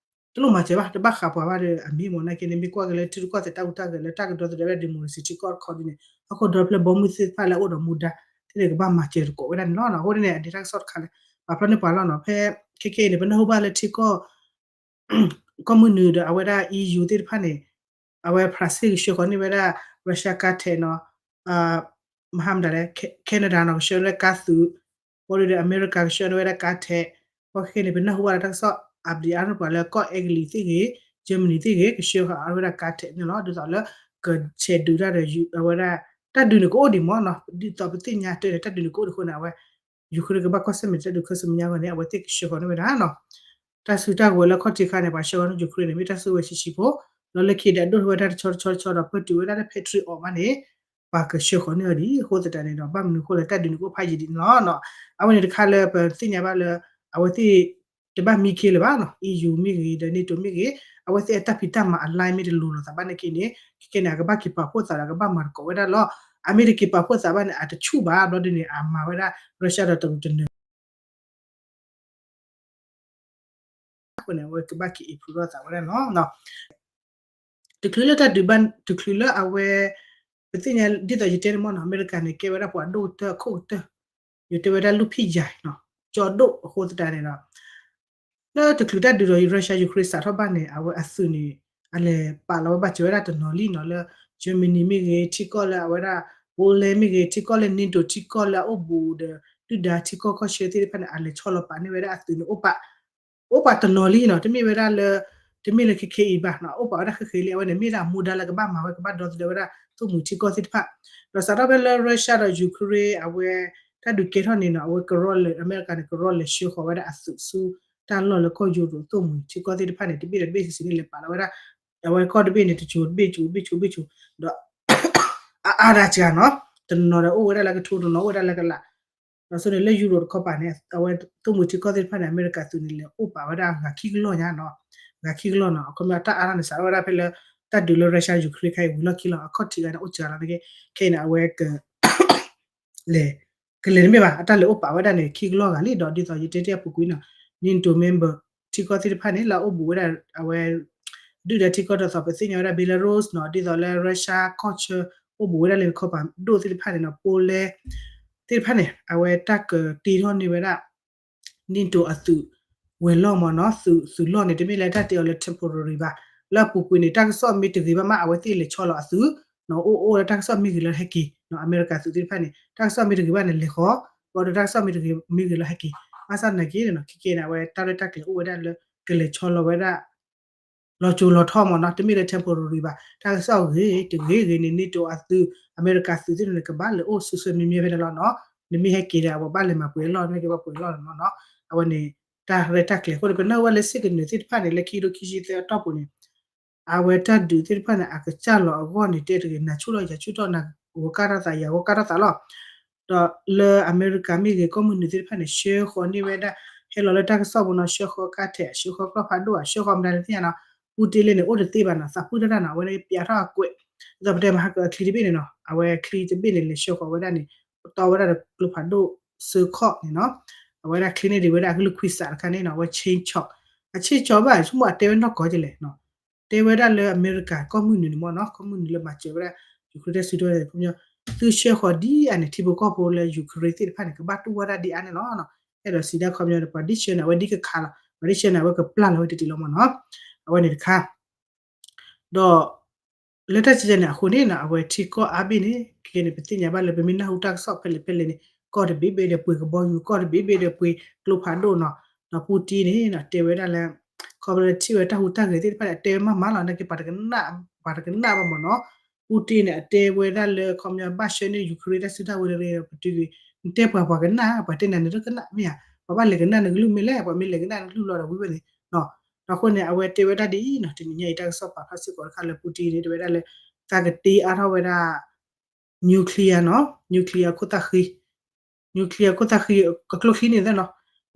တလိၣ်မၤစၢၤဘၣ် တဘၣ်ဃးပှၤဘၣ်ဒီး အမ့ၢ်မ့ၢ်နာ်က့န့ၣ် မ့ၢ်ကွၢ်က့ၤလၢထံရူၢ်ကီၢ်သဲးတၢ်ဟူးတၢ်ဂဲၤလၢတၢ်ကဒီသဒၢဝဲဒၣ် democracy ထံကီၢ်တခီဒ်န့ၣ် ဟီၣ်ခိၣ်ဒီဖျၢၣ်ဘီမုၢ်သ့ၣ်တဖၣ်လၢအအိၣ်ဒီးမူဒါသ့ၣ်န့ၣ် ကဘၣ်မၤစၢၤသကိးဝဲဒၣ်န့ၣ်လီၤ. အဃိန့ၣ် အန့ၣ်တၢ်ကစီၣ်တခါလၢ ပာ်ဖျါန့ၢ်ပှၤလီၤနီၤ. ဖဲခဲခဲအံၤန့ၣ် ပနၢ်ဟူဘၣ်လၢထံကီၢ် ကီၢ်မုၢ်နုာ်ဒီးအဝဲဒၣ် EU သ့ၣ်တဖၣ်န့ၣ် အဝဲ France ကဆှၢဃီၤန့ၢ်ဝဲဒၣ် Russia ကါထဲးနီၤ, မဟါမတၤလဲၣ် Canada နီၤ ကဆှၢန့ၢ်ဝဲဒၣ်ကါသုး, ဘၣ်ဒီး America ကဆှၢန့ၢ်ဝဲဒၣ်ကါထဲး, ဘၣ်ခဲခဲန့ၣ် ပနၢ်ဟူဘၣ်လၢတၢ်ကစီၣ် update အါန့ၢ်ပှၤလၢကီၢ် Italy သ့ၣ်ဂ့ၤ, Germany သ့ၣ်ဂ့ၤ ကဆှၢဃီၤအါဝဲဒၣ်ကါထဲးန့ၣ်လီၤ. ဒ်သိးလၢ ကဆဲးဒုးတၢ်ဒီး အဝဲဒၣ် တၢ်ဒုးန့ၣ်ကအိၣ်ဒံးမ့ၢ်နီၤ, ဒ်သိးပသ့ၣ်ညါတၢ်န့ၣ် တၢ်ဒုးန့ၣ်ကအိၣ်ဒံးအဃိန့ၣ် အဝဲ Ukraine ကဘၣ်ကွၢ်ဆၢၣ်မဲာ်တၢ်ဒုးခၢၣ်စးမဲာ်ညါအဂီၢ်န့ၣ် အဝဲသ့ၣ်ကဆှၢဃီၤန့ၢ်ဝဲဒၣ်နီၤ. တၢ်စုတၢ်ဝဲၤလၢခီၣ်ထံးခါန့ၣ် ပှၤဆှၢဃီၤန့ၢ် Ukraine န့ၣ် မ့ၢ်တၢ်စုဝဲဆံးဆံးဖိ, ဒီးလၢခံဒီး အဒိၣ်ထီၣ်ဝဲဒၣ်တဆီတဆီတဆီဒီး ပၢၢ်တုၤဝဲဒၣ်လၢ Patriot မးန့ၣ် ပှၤကဆှၢဃီၤန့ၢ်အီၤဒံး. အဃိသတးန့ၣ်ဒီး ဘၣ်မနုၤအဃိလဲၣ် တၢ်ဒုးန့ၣ်ကအိၣ်ဖးယံာ်ဒ်န့ၣ်လီၤနီၤ. အဝဲန့ၣ်တခါလၢပသ့ၣ်ညါဘၣ်လၢ အဝဲသ့ၣ် တဘၣ်မံခ့လၢၤဘၣ်နီၤ, EU မ့ၢ်ဂ့ၤ ဒီး NATO မ့ၢ်ဂ့ၤ, အဝဲသ့ၣ်အတၢ်ဖံးတၢ်မၤအ line မ့ၢ်တလိၤလိာ်သးဘၣ်နာ်က့န့ၣ် ခဲကဲန့ၣ် အကဘၣ်က့ၤပာ်ဖှိၣ်သးဒီး ကဘၣ်မၤသကိးဝဲဒၣ်လီၤ. အမ့ၢ်တက့ၤပာ်ဖှိၣ်သးဘၣ်န့ၣ် အတဆူၣ်ဘၣ် ဘျီဒ်န့ၣ် အမၤဝဲဒၣ် Russia ဒီးတရူးတနၢၤ အဃိန့ၣ် အဝဲကဘၣ်က့ၤ improve ထီၣ်သးဝဲဒၣ်လီၤ. တချုးလၢတၢ်ဒုးဘၣ် တချုးလၢအဝဲ ပသ့ၣ်ညါဒ်သိးယတဲန့ၣ်မ့ၢ်နီၤ, အမဲရကၤန့ၣ် ကဲဝဲဒၣ်ပှၤဒိၣ်ကတၢၢ်အခိၣ်ကတၢၢ်, ယတဲဝဲဒၣ်လူၢ်ဖံးယၤနီၤ, ကၠီဒိၣ်အဃိသတးန့ၣ်ဒီး လၢတချုးတၢ်ဒုးဒီး Russia Ukraine စးထီၣ်ဘၣ်န့ၣ် အဝဲအသုးန့ၣ် အလဲၤပာ်လီၤဝဲဘၣ်စၢၤဝဲဒၣ်တနီၤလံနီၤ, လၢ Germany မ့ၢ်ဂ့ၤ, ထံကီၢ်လၢအဝဲဒၣ် Poland မ့ၢ်ဂ့ၤ, ထံကီၢ်လၢ NATO ထံကီၢ်လၢအအိၣ်ဘူးဒီး ဒုၣ်ဒါထံကီၢ်ကီၢ်ဆၢသ့ၣ်တဖၣ်န့ၣ် အလဲၤဆီလီၤပာ်န့ၢ်ဝဲဒၣ်အသုးန့ၣ် အိၣ်ပာ် အိၣ်ပာ်တနီၤလံနီၤ, တမ့ၢ်ဝဲဒၣ်လၢ တ တမ့ၢ်လၢခဲခဲအံၤဘၣ်နီၤ, အိၣ်ပာ်ဝဲဒၣ်ဃဲဃဲလံ, အဝဲန့ၣ်မ့ၢ်ဒၣ်အမူဒါလၢကဘၣ်မၤဝဲ ကဘၣ်ဒီသဒၢဝဲဒၣ် သိၣ်မှံၤထံကီၢ်သ့ၣ်တဖၣ်, ဒီးစးထီၣ်ဖဲလၢ Russia ဒီး Ukraine အဝဲ တၢ်ဒုးကဲထီၣ်န့ၣ်နီၤ, အဝဲကရီလဲၤ အမဲရကၤန့ၣ် ကရီလဲၤဆှၢဃီၤဝဲဒၣ်အသုးဆူ တၢ်လီၢ်လၢကီၢ်ယူရိး သိၣ်မှံၤထံကီၢ်သ့ၣ်တဖၣ်န့ၣ် တဘ့ၣ်ဒီးတဘ့ၣ်ဆံးဆံးန့ၣ် လဲၤပာ်လီၤဝဲဒၣ် အဝဲကီၢ်တဘ့ၣ်န့ၣ် တစိၤတဘ့ၣ်စိၤ ဘ့ၣ်စိၤဘ့ၣ်စိၤ, ဒီး အါအါဒၣ်စှၤနီၤ, တနီၤဒီးအိၣ်ဝဲဒၣ်လၢကထိ တနီၤအိၣ်ဝဲဒၣ်လၢကလး, ဒီးဆိန့ၣ်လၢယူရိးတခီပၤန့ၣ် အဝဲသိၣ်မှံၤထံကီၢ်သ့ၣ်တဖၣ်န့ၣ် အမဲရကၤသုးန့ၣ် လဲၤအိၣ်ပာ်ဝဲဒၣ်ဂၤခံကလီၢ်ညါနီၤ, ဂၤခံကလီၢ်နီၤ, အခီပညီတၢ်အါထီၣ်န့ၣ် စးထီၣ်ဝဲဒၣ်ဖဲလၢ တၢ်ဒုးလၢ Russia Ukraine ခါအံၤဝံၤလီၢ်ခံလီၤ, အခီၣ်ထံးဂၤန့ၣ် အိၣ်စှၤလီၤန့ၣ်က့, ခဲအံၤန့ၣ် အဝဲက လဲၤ ကလဲၤတမ့ၢ်ဘၣ်, အတၢ်လဲၤအိၣ်ပာ်ဝဲဒၣ်န့ၣ် ခံကလီၢ်ဂၤလံ, ဒီးဒ်သိးယတဲတ့ၢ်အပူၤကွံာ်နီၤ, NATO member ထံကီၢ်သ့ၣ်တဖၣ်န့ၣ် လၢအအိၣ်ဘူးဝဲဒၣ် အဝဲ ဒုၣ်ဒါထံကီၢ်တသိး ပသ့ၣ်ညါဝဲဒၣ် Belarus နီၤ, ဒ်သိးလၢ Russia ကီၢ်ဆၢ အိၣ်ဘူးဝဲဒၣ်လၢခီပၤဒိၣ်သ့ၣ်တဖၣ်န့ၣ်နီၤ, Poland သ့ၣ်တဖၣ်န့ၣ် အဝဲတၢ်ကတ့ထီၣ်န့ၢ်ဝဲဒၣ် NATO အသုးဝဲၤလီၢ်မ့ၢ်နီၤ, သုး သုးလီၢ်န့ၣ် တမ့ၢ်လၢတၢ်တဲအီၤလၢ temporary ဘၣ်, လၢအပူၤကွံာ်န့ၣ် တၢ်ကစီၣ်မ့ၢ်တဂ့ၤဘၣ်မး အဝဲသ့ၣ်လဲၤဆီလီၤအသုး အိၣ်အိၣ်လၢတၢ်ကစီၣ်မ့ၢ်ဂ့ၤလၢဟဲက့ၤနီၤ, အမဲရကၤသုးသ့ၣ်တဖၣ်န့ၣ် တၢ်ကစီၣ်မ့ၢ်တဂ့ၤဘၣ်န့ၣ် လဲၤဃီၤ, ဘၣ်ဒီးတၢ်ကစီၣ်မ့ၢ်တဂ့ၤမ့ၢ်ဂ့ၤလၢဟဲက့ၤ, ဘၣ်ဆၣ်နာ်က့န့ၣ်နီၤ, ခဲကဲန့ၣ် အဝဲတၢ်ရဲၣ်တၢ်ကျဲၤအိၣ်ဝဲဒၣ်လၢ ကလဲၤဆီလီၤဝဲဒၣ် လီၤစိၤလီၤထီမ့ၢ်နီၤ, တမ့ၢ်လၢ temporary ဘၣ်, တၢ်ကစီၣ်ဂ့ၤတဂ့ၤဂ့ၤန့ၣ် NATO အသုး အမဲရကၤသုးသ့ၣ်တဖၣ်န့ၣ် ကဘၣ်လဲၤအိၣ်ဆူၣ်ဆူၣ်မံမံဖဲန့ၣ်လီၤနီၤ, နမ့ၢ်ဟဲက့ၤဒီး အဝဲဘၣ်လဲၤမၤပှဲၤလီၢ် မ့ၢ်က့ၤဘၣ်ပှဲၤလီၢ်နီၤနီၤ, အဝဲန့ၣ် တၢ်ရဲၣ်တၢ်ကျဲၤအဃိန့ၣ် ပနၢ်ဟူဝဲလၢစ့ၢ်ကနၢၤသ့ၣ်တဖၣ်န့ၣ် လၢခံကထိခံဆံသၢအတီၢ်ပူၤန့ၣ် အဝဲတၢ်ဒုးသ့ၣ်တဖၣ်န့ၣ် အကစၢ်လီၤအဂီၢ်န့ၣ် တဲတဂ့ၤ နၤဆူၣ်ထီၣ်ယၤဆူၣ်ထီၣ် နဂီၤကၢ်ထီၣ်သး ယၤဂီၤကၢ်ထီၣ်သးလီၤ. ဒီးလၢအမဲရကၤမ့ၢ်ဂ့ၤ ကီၢ်မုၢ်နုာ်သ့ၣ်တဖၣ်န့ၣ် ဆှၢဃီၤန့ၢ်ဝဲဒၣ် ဟဲလီၤလၢတၢ်ကစီၣ်ပူၤနီၤ ဆှၢဃီၤကါထဲး ဆှၢဃီၤကျီၢ်ဖးဒိၣ်ဧါ ဆှၢဃီၤမတၤလဲၣ်သ့ၣ်ညါနီၤ ပူတ့လ့န့ၣ် အိၣ်တသ့ဘၣ်နီၤ သးပှၢ်တၢ်တၢ်နီၤ အဝဲန့ၣ်ပျးထီၣ်အကွဲး ဒ်သိးပတဲမဟါကအချံတဘ့ၣ်န့ၣ်နီၤ အဝဲချံတဘ့ၣ်န့ၣ် လဲၤဆှၢဃီၤဝဲဒၣ်န့ၣ် ပတီၢ်ဝဲဒၣ်ဒီးကျိဖးဒိၣ်စၢခီၣ်န့ၣ်နီၤ အဝဲဒၣ်ချံန့ၣ်ဒံးဝဲဒၣ်အကလုၢ်ခွံစးတခါန့ၣ်နီၤ အဝဲ ဆ့ၣ်ဆီၣ် အဆ့ၣ်ဆီၣ်ဘၣ် ဆိကမိၣ်အတဲဝဲနီၢ်ကီၢ်ကလဲၣ်နီၤ တဲဝဲဒၣ်လၢအမဲရကၤကီၢ်မုၢ်နုာ်န့ၣ်မ့ၢ်နီၤ ကီၢ်မုၢ်နုာ်လၢမၤစၢၤဝဲဒၣ် Ukraine တၢ်စုကဝဲၤန့ၣ် ခီပညီ သုဆှၢဃီၤဒ်အန့ၣ် ထံဖိကီၢ်ဖိလၢ Ukraine သ့ၣ်တဖၣ်န့ၣ် ကဘၣ်တူၢ်ဝဲဒၣ်ဒ်အါန့ၣ်လီၤ. အဲၣ်ဒိးစံးဒၣ်ခီပညီန့ၣ် ပှၤဒ်ဆှၢန့ၣ် အဝဲဒ်ကခးလီၤ ပှၤဒ်ဆှၢန့ၣ် အဝဲကပျၢ်လီၤဝဲတတံၤလီၤမ့ၢ်နီၤ အဝဲန့ၣ်တခါ ဒီး လၢတၢ်ကဲန့ၣ်အဃိန့ၣ်နီၤ အဝဲထံကီၢ်အါဘ့ၣ်န့ၣ် ခဲကဲန့ၣ် ပသ့ၣ်ညါဘၣ်လၢပမ့ၢ်နၢ်ဟူတၢ်ကစီၣ်ဖဲလဲၣ်ဖဲလဲၣ်န့ၣ် ကီၢ်တဘ့ၣ်ဘ့ၣ်ဒီးပှ့ၤကဘီယူၤ ကီၢ်တဘ့ၣ်ဘ့ၣ်ဒီးပှ့ၤကျိဖးဒိၣ်နီၤ ဒီးပူတံန့ၣ်နီၤ တဲဝဲဒၣ်လၢ ခီဖျိလၢထံၣ်ဝဲတၢ်ဟူးတၢ်ဂဲၤသ့ၣ်တဖၣ်န့ၣ် အတဲဝဲမးမးလီၤ နာ်က့ပှၤတကနၣ် ပှၤတကနၣ်ဘၣ်မ့ၢ်နီၤ ပူတံန့ၣ် အတဲဝဲဒၣ်လၢခီပညီဘၣ်ဆှၢန့ၢ် Ukraine တၢ်စုတၢ်ဝဲၤတဂ့ၤဒီးပတုၤကွံာ် နတဲပှၤပှၤကနၣ် ပှၤတဲနၤန့ၣ်တကနၣ်မ့ၢ်ဧါ ပှၤဘၣ်လဲၤကနၣ်နကလုၢ်မ့ၢ်လဲၣ် ပှၤမ့ၢ်လဲၤကနၣ်နကလုၢ်လီၤဒီးဝံၤဝဲန့ၣ်နီၤ ဒီးအဃိန့ၣ် အဝဲတဲဝဲဒၣ်ဒ်အံၤနီၤ တနံၤညါအံၤတၢ်ကစီၣ်ပာ်ဖျါစ့ၢ်ကီးတခါလၢပူတံန့ၣ် တဲဝဲဒၣ်လၢ သးကတ့အါထီၣ်ဝဲဒၣ် nuclear နီၤ nuclear ခိၣ်သၣ်ဃံ nuclear ခိၣ်သၣ်ဃံ ကကျိချံန့ၣ်သ့နီၤ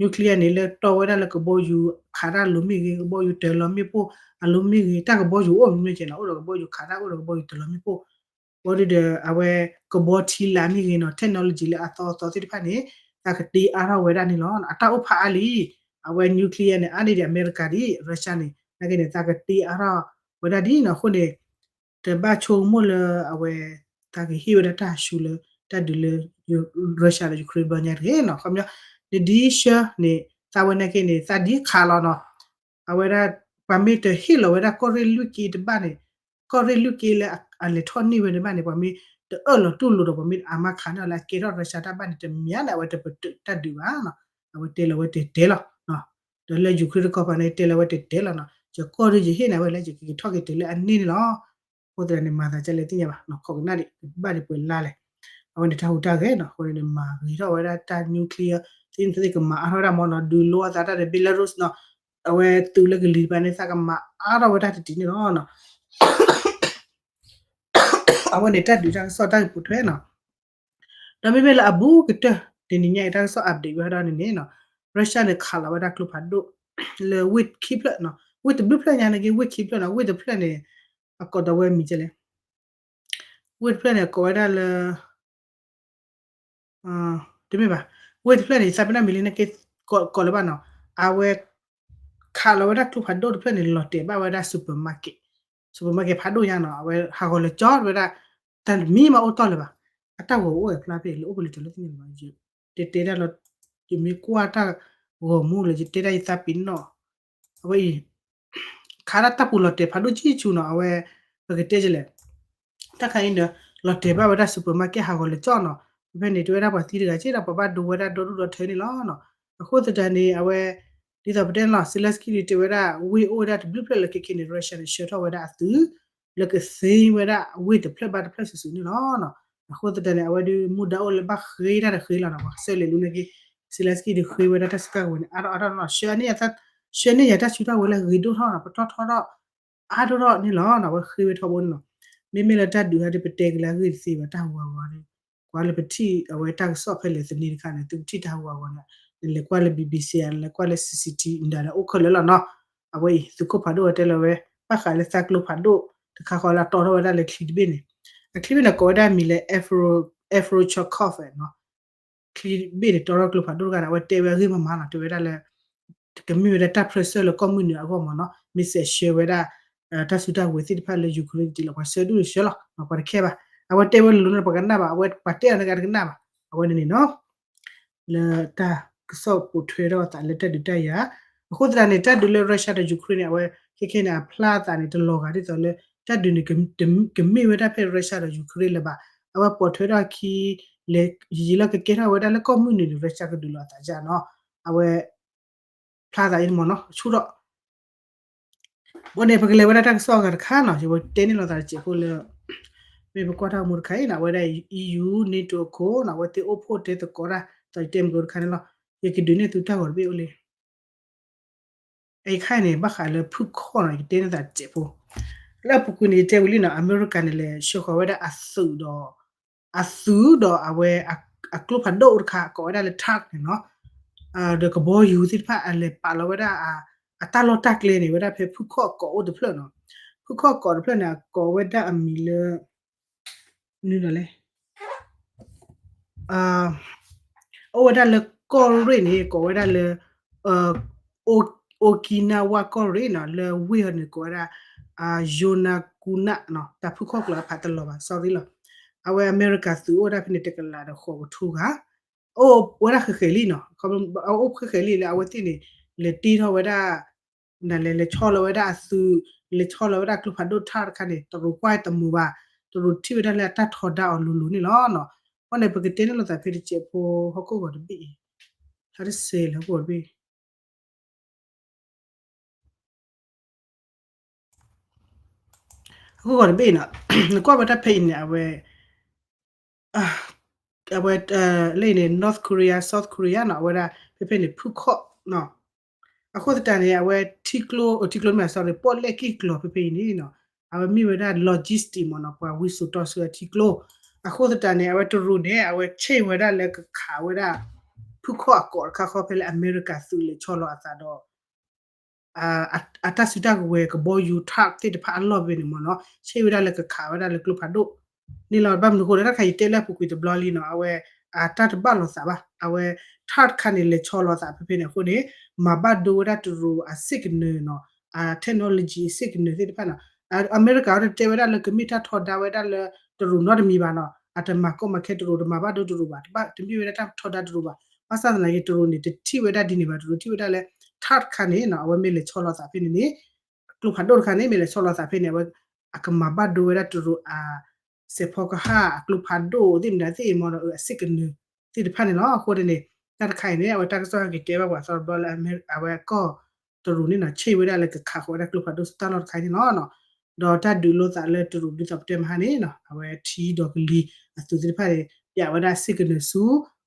nuclear န့ၣ်လၢတီဝဲဒၣ်လၢကဘီယူၤခးတၢ်လိၤမ့ၢ်ဂ့ၤ ကဘီယူၤတၢၤလီၤမ့ၣ်ပိၢ်အလိၤမ့ၢ်ဂ့ၤ တၢ်ကဘီယူၤအိၣ်မ့ၢ်ကဲနီၤ အိၣ်ဒီးကဘီယူၤခးတၢ် အိၣ်ဒီးကဘီယူၤတၢၤလီၤမ့ၣ်ပိၢ် ဘီဒုဒီး အဝဲကဘီထံလာ်မ့ၢ်ဂ့ၤနီၤ technology လၢအသီအသီသ့ၣ်တဖၣ်န့ၣ် သးကတ့အါထီၣ်ဝဲဒၣ်န့ၣ်လီၤ အတၢ်အိၣ်ဖးအါလံ အဝဲ nuclear န့ၣ် အါန့ၢ်ဒံးအမဲရကၤဒံး Russia န့ၣ် နာ်က့န့ၣ် သးကတ့အါထီၣ်ဝဲဒၣ်ဒ်နီၤ အဃိန့ၣ် တဘၣ်ဆိကမိၣ်လၢအဝဲ သးကဟ့ၣ်ဝဲဒၣ်တၢ်ဆူၣ်လၢ တၢ်ဒုးလၢ Russia ဒီး Ukraine ဘျီညါတဂ့ၤနီၤ ခီပညီ နဒ်ဆှၢန့ၣ် သးဝဲနာ်က့န့ၣ် သးဒ်ခးလီၤနီၤ အဝဲဒၣ် ပှၤမ့ၢ်တဟ့ၣ်လီၤဝဲဒၣ်ကီၢ်ရ့ၣ်လွံၢ်က့တဘၣ်န့ၣ် ကီၢ်ရ့ၣ်လွံၢ်က့လၢအလဲၤထီၣ်န့ၢ်ဝဲန့ၣ်ဘၣ်န့ၣ် ပှၤမ့ၢ်တအၢၣ်လီၤတူၢ်လိာ်ဒီး ပှၤမ့ၢ်အမါခးန့ၢ်လၢအကဲထီၣ် Russia တၢ်ဘၣ်န့ၣ် တမ့ၢ်န့ၣ် အဝဲတပတုာ်တၢ်ဒုးဘၣ်နီၤ အဝဲတဲလီၤဝဲတဲတဲလီၤ ဒီးလၢ Ukraine တခီပၤန့ၣ် တဲလီၤဝဲတဲတဲလီၤနီၤ ယကီၢ်ရ့ၣ်ယဟ့ၣ်န့ၣ်ဝဲလၢယကက့ၤထီၣ်က့ၤတုၤလၢအန့ၢ်န့ၣ်လီၤ အဃိသတးန့ၣ် မၤသးဒ်လဲၣ်သ့ၣ်ညါဘၣ်နီၤ ခိးကနၣ်ဒံး ဘၣ်ဒံးပှဲၤလါလဲၣ် အဝဲန့ၣ်တၢ်ဟူးတၢ်ဂဲၤနီၤ အဃိန့ၣ် မၤဂ့ၤထီၣ်ဝဲဒၣ်တၢ် nuclear သ့ၣ်န့ၣ်သ့ၣ်ကမၤအါထီၣ်ဝဲဒၣ်မ့ၢ်နီၤ ဒုးလိအသးတၢ်ဒီး Belarus နီၤ အဝဲသုးလၢကလံၤတဖၣ်န့ၣ် သးကမၤအါထီၣ်ဝဲဒၣ်တတံၤန့ၣ်လီၤနီၤ အဝဲန့ၣ်တၢ်ဒုးတၢ်ကစီၣ်တၢ်ကပူၤထွဲနီၤ ဒီးမ့မ့ၢ်လၢအဘူးကတၢၢ် တနံၤညါအံၤတၢ်ကစီၣ် update ဝဲဒၣ်န့ၣ်န့ၣ်နီၤ Russia န့ၣ်ခးလီၤဝဲဒၣ်ကျိဖးဒိၣ် လၢဝ့ၢ်ခံဖျၢၣ်နီၤ ဝ့ၢ်တဘျုးဖျၢၣ်ညါန့ၣ်က့ ဝ့ၢ်ခံဖျၢၣ်နီၤ ဝ့ၢ်တဖျၢၣ်န့ၣ် အကိးဒီးဝဲမံၤကဲလဲၣ် ဝ့ၢ်တဖျၢၣ်န့ၣ် ကိးဝဲဒၣ်လၢ တမ့ၢ်ဘၣ် ဝ့ၢ်တဖျၢၣ်န့ၣ် သးပ့ၤနီၣ်မံၤလံန့ၣ်က့ ကိးလၢၤဘၣ်နီၤ အဝဲ ခးလီၤဝဲဒၣ်ကျိဖးဒိၣ်တဖျၢၣ်န့ၣ် လီၤတဲာ်ဘၣ်ဝဲဒၣ် supermarket supermarket ဖးဒိၣ်ညါနီၤ အဝဲဟးဂီၤလၢကၠီဝဲဒၣ် တၢ်တမံၤမးအိၣ်တီၢ်လၢၤဘၣ် အတၢ်ဂီၤအိၣ်ဝဲဖျါဖဲလၢအိၣ်ပလံၤတၢ်လၢသ့ၣ်ညါဘၣ် ယတဲတဲဒၣ်လီၤ ယမ့ၢ်ကွၢ်တၢ်ဂီၤမူလၢယတဲဒၣ်ယသးပ့ၤနီၣ် အဝဲအံၤ ခးဒၣ်တၢ်ပူၤလီၤတဲာ်ဖးဒိၣ်ကံဆူနီၤ အဝဲ ပကတဲလဲၣ် တၢ်ခါအံၤဒီး လီၤတဲာ်ဘၣ်ဝဲဒၣ် supermarket ဟးဂီၤလၢကၠီနီၤ ဖဲန့ၣ် တဲဝဲဒၣ်ပှၤသံတဂၤက့ဒီး ပှၤဘၣ်ဒိဝဲဒၣ်ဒီဒူၣ်ဒီထၢန့ၣ်လီၤနီၤ အဃိသတးန့ၣ် အဝဲ ဒ်သိးပတဲန့ၣ်လီၤ Zelensky ဒုးတဲဝဲဒၣ် ဝ့ၢ်အိၣ်ဝဲဒၣ်တဘျုးဖျၢၣ်လၢခဲခဲန့ၣ် Russia န့ၣ် ဆှၢထီၣ်ဝဲဒၣ်အသုး လၢကသ့ဝဲဒၣ်ဝ့ၢ်တဖျၢၣ်ဘၣ်တဖျၢၣ်စုာ်စုာ်န့ၣ်လီၤ. အဃိသတးန့ၣ် အဝဲဒုးမူဒါအိၣ်လၢဘၣ်ဃ့တၢ်တဃ့လီၤနီၤ ပှၤကစၢ်လဲၤလူန့ၣ်က့ Zelensky ဒုးဃ့ဝဲဒၣ်တၢ်စုတၢ်ကဝဲၤန့ၣ် အါထီၣ်အါထီၣ်လီၤ ဆှၢန့ၢ်ယၤတၢ်စုတၢ်ကဝဲၤလၢအဂ့ၤဒိၣ်ထီၣ်နီၤ ပတီၢ်ထီၣ်ထီၣ် အါထီၣ်ထီၣ်န့ၣ်လီၤ. အဝဲဃ့ဝဲထီဘိန့ၣ်လီၤ. မ့မ့ၢ်လၢတၢ်ဒုးဟဲဒုးပတဲက့ၤလၢအဂ့ၢ်တသ့ဘၣ် တၢ်ဟူးဂီၤဂီၤန့ၣ် ကွၢ်လၢပထံၣ်အဝဲတၢ်ကစီၣ်ဖဲလဲၣ်သန့တခါန့ၣ် သုကထံၣ်တၢ်ဟူးဂီၤဂီၤန့ၣ် နလဲၤကွၢ်လၢ BBC ဧါ နလဲၤကွၢ်လၢ CCTV ဒၣ်လဲၣ်အိၣ်ခဲလၢာ်လီၤနီၤ. အဝဲအံၤ သုးခိၣ်ဖးဒိၣ်ဝဲတဲလီၤဝဲ ဘၣ်ဃးလၢသးကျိဖးဒိၣ်တခါဃီလၢအတီထီၣ်ဝဲဒၣ်လၢချံတဘ့ၣ်န့ၣ် အချံတဘ့ၣ်န့ၣ် ကိးဝဲဒၣ်မံၤလၢ Afro Afrochakov နီၤ ချံတဘ့ၣ်န့ၣ် တီထီၣ်ကျိဖးဒိၣ်တဂၤန့ၣ် အဝဲတဲဝဲအဂ့ၢ်မးမးလီၤ တဲဝဲဒၣ်လၢ ကမ့ၢ်ဝဲဒၣ်တၢ်ဖြၢၣ်ဆၢလၢကီၢ်မုၢ်နုာ်အဂီၢ်မးနီၤ မ့ၢ်စဲးဆှၢဝဲဒၣ် တၢ်စုတၢ်ကဝဲၤသ့ၣ်တဖၣ်လၢ Ukraine တ့ၢ်လီၤ ပှၤဆှၢဒူၣ်န့ၣ်ဆှၢလီၤ ပှၤတခဲဘၣ် အဝဲတဲဝဲလိၤလိၤန့ၣ် ပှၤကနၣ်ဘၣ် အဝဲပှၤတဲအီၤန့ၣ်ကတကနၣ်ဘၣ် အဝဲန့ၣ်န့ၣ်နီၤ လၢတၢ်ကစီၣ်ပိာ်ထွဲထီၣ်အသးလၢတၢ်ဒုးတၢ်ယၤ အဃိသတးန့ၣ် တၢ်ဒုးလၢ Russia ဒီး Ukraine န့ၣ် အဝဲခဲခဲန့ၣ် အဖျါအသးန့ၣ် တလီၤဂာ်ဒ်သိးလၢ တၢ်ဒုးန့ၣ် ကမ့ၢ်ဝဲဒၣ်ဖဲ Russia ဒီး Ukraine လၢၤဘၣ် အဝဲပိာ်ထွဲထီၣ်အခံ လဲၤယံာ်လၢကကဲထီၣ်ဝဲဒၣ်လၢကီၢ်မုၢ်နုာ်န့ၣ် Russia ကဒုးလိာ်အသးယါနီၤ အဝဲ ဖျါသးအံၤမ့ၢ်နီၤ ဆူၣ်ထီၣ် ဘၣ်န့ၣ်ပကလဲၤဝဲဒၣ်တၢ်ကစီၣ်အဂၤတခါနီၤ ယဝဲတဲန့ၢ်လိာ်သးတစဲးဖိလၢ မ့ၢ်ပကွၢ်တၢ်ဂီၤမူတခါအံၤနီၤ အဝဲဒၣ် EU NATO အခိၣ်နီၤ အဝဲသ့ၣ်အိၣ်ဖှိၣ်တဲသကိးတၢ် သးယတဲမ့ၢ်ကတခါန့ၣ်လီၤ ယကဒုးနဲၣ်သုတၢ်ဂီၤတဘ့ၣ်အိၣ်လံ အံၤခါအံၤန့ၣ် ဘၣ်ဃးလၢဖုၣ်ခီၣ်နီၤ ယကတဲန့ၢ်သးတစဲးဖိ လၢအပူၤကွံာ်န့ၣ် ယတဲဝံၤလံနီၤ အမဲရကၤန့ၣ် လဲၤဆှၢဃီၤဝဲဒၣ်အသုးဒီး အသုးဒီးအဝဲ အကျိဖးဒိၣ်တခါ ကိးဝဲဒၣ်လၢ tank န့ၣ်နီၤ ဒီးကဘီယူၤသ့ၣ်တဖၣ် အလဲၤပာ်လီၤဝဲဒၣ် အတၢ်လီၢ်တၢ်ကျဲန့ၣ် ဝဲဒၣ်ဖဲဖုၣ်ခီၣ်ကိးအိၣ်တဖျၢၣ်နီၤ ဖုၣ်ခီၣ်ကိးတဖျၢၣ်န့ၣ် ကိးဝဲဒၣ်အမံၤလၢ နုၤလီၤလဲၣ် အိၣ်ဝဲဒၣ်လၢကီၢ်ရ့ၣ်န့ၣ် ကိးဝဲဒၣ်လၢ Okinawa ကီၢ်ရ့ၣ်နီၤ လၢဝ့ၢ်အီၤန့ၣ် ကိးဝဲဒၣ် Yonaguni နီၤ တၢ်ဖုၣ်ခီၣ်ကျိာ်အဖးတလီၤဘၣ် sorry လီၤ အဝဲအမဲရကၤသုးအိၣ်ဝဲဒၣ်ဖဲန့ၣ် တကလးဒီးဃိးကထိဂၤ အိၣ်ဝဲဒၣ်ဃဲးဃဲးလံနီၤ အိၣ်ဃဲးဃဲးလံလၢအဝဲသ့ၣ်န့ၣ် လဲၤတ့ထီၣ်ဝဲဒၣ် နလဲၤလဲၤဆီလီၤဝဲဒၣ်အသုး လဲၤဆီလီၤဝဲဒၣ်ကျိဖးဒိၣ် tank တခါန့ၣ် တရူးကွၢ်တမုာ်ဘၣ် တရူးထံၣ်ဝဲဒၣ်လၢအတၢ်ထီဒါအီၤလိၤလိၤန့ၣ်လီၤနီၤ အဃိန့ၣ် ပကတဲန့ၢ်လိာ်သးဖဲတစဲးဖိဟီၣ်ခိၣ်ဂီၤတဘ့ၣ်အံၤ ဟးတစဲးလၢဟီၣ်ခိၣ်ဂီၤတဘ့ၣ် ဟီၣ်ခိၣ်ဂီၤတဘ့ၣ်နီၤ နကွၢ်ဝဲတၢ်ဖဲအံၤန့ၣ် အဝဲ အဝဲ လၢအံၤန့ၣ် North Korea South Korea နီၤ အဝဲဒၣ် ဖဲဖဲန့ၣ် ဖုၣ်ခီၣ်နီၤ အဃိသတးန့ၣ် အဝဲထံကျိ ထံကျိမ့ၢ် sorry ပီၣ်လဲၣ်က့ၢ်ကျီၤဖဲဖဲအံၤန့ၣ်နီၤ အဝဲမ့ၢ်ဝဲဒၣ် logistic မ့ၢ်နီၤ ပှၤဝံစိာ်တီဆှၢအထံကျိ အဃိသတးန့ၣ် အဝဲတရူးန့ၣ် အဝဲဆ့ၣ်ဝဲဒၣ်လၢကခးဝဲဒၣ် ဖုၣ်ခီၣ်အကိးတခါဃီ ဖဲလၢအမဲရကၤသုးလဲၤဆီလီၤအသးဒီး အတၢ်စုတၢ်ကဝဲၤကဘီယူၤ tank သ့ၣ်တဖၣ်အလီၢ်ဖဲန့ၣ်မ့ၢ်နီၤ ဆ့ၣ်ဝဲဒၣ်လၢကခးဝဲဒၣ်လၢကျိဖးဒိၣ်န့ၣ်လီၤ. ဘၣ်မနုၤအဃိလဲၣ် တၢ်တခါအံၤတဲလၢအပူၤကွံာ်တဘျီလံနီၤ အဝဲ အတၢ်တဘၣ်လိာ်သးဘၣ် အဝဲ tank တခါန့ၣ် လဲၤဆီလီၤသးဖဲဖဲန့ၣ်အဃိန့ၣ် မၤဘၣ်ဒိဝဲဒၣ်တရူးအ signal နီၤ အ technology signal သ့ၣ်တဖၣ်နီၤ အမဲရကၤအံၤတဲဝဲဒၣ်လၢကမ့ၢ်တၢ်ထီဒါဝဲဒၣ်လၢတရူးနီတမံၤဘၣ်နီၤ အတမၤကီမၤခဲတရူး တမၤဘၣ်ဒိတရူးဘၣ် တဘၣ်တမ့ၢ်ဝဲဒၣ်တၢ်ထီဒါတရူးဘၣ် ဘၣ်ဆၣ်သနာ်က့ တရူးန့ၣ် တထံၣ်ဝဲဒၣ်ဒ်န့ၣ်ဘၣ် တရူးထံၣ်ဝဲဒၣ်လၢ tank တခါန့ၣ်နီၤ အဝဲမ့ၢ်လဲၤဆီလီၤသးဖဲန့ၣ်န့ၣ် ကျိဖးဒိၣ်တခါန့ၣ် မ့ၢ်လဲၤဆီလီၤသးဖဲန့ၣ် အဝဲ အကမၤဘၣ်ဒိဝဲဒၣ်တရူးအ စဲးဖီကဟၣ်အကျိဖးဒိၣ်သ့ၣ်မတၤသ့ၣ်မ့ၢ်ဒီး အ signal သ့ၣ်တဖၣ်န့ၣ်လီၤ. အဃိန့ၣ် တၢ်တခါအံၤန့ၣ် အဝဲတၢ်ကစီၣ်ဟဲက့ၤတဲဘၣ်ပှၤသီတဘျီလၢ အဝဲကီၢ်တရူးန့ၣ်နီၤ ဆ့ၣ်ဝဲဒၣ်လၢကခးဃီၤဝဲဒၣ်ကျိဖးဒိၣ်တၢ်လီၢ်တခါအံၤန့ၣ်လီၤ. ဒီးတၢ်ဒုးလိာ်သးလၢတရူးဒ်သိးပတဲမဟါန့ၣ်နီၤ အဝဲထံဒီးကလံၤအသုးသ့ၣ်တဖၣ်န့ၣ် ပျးဝဲဒၣ် signal ဆူ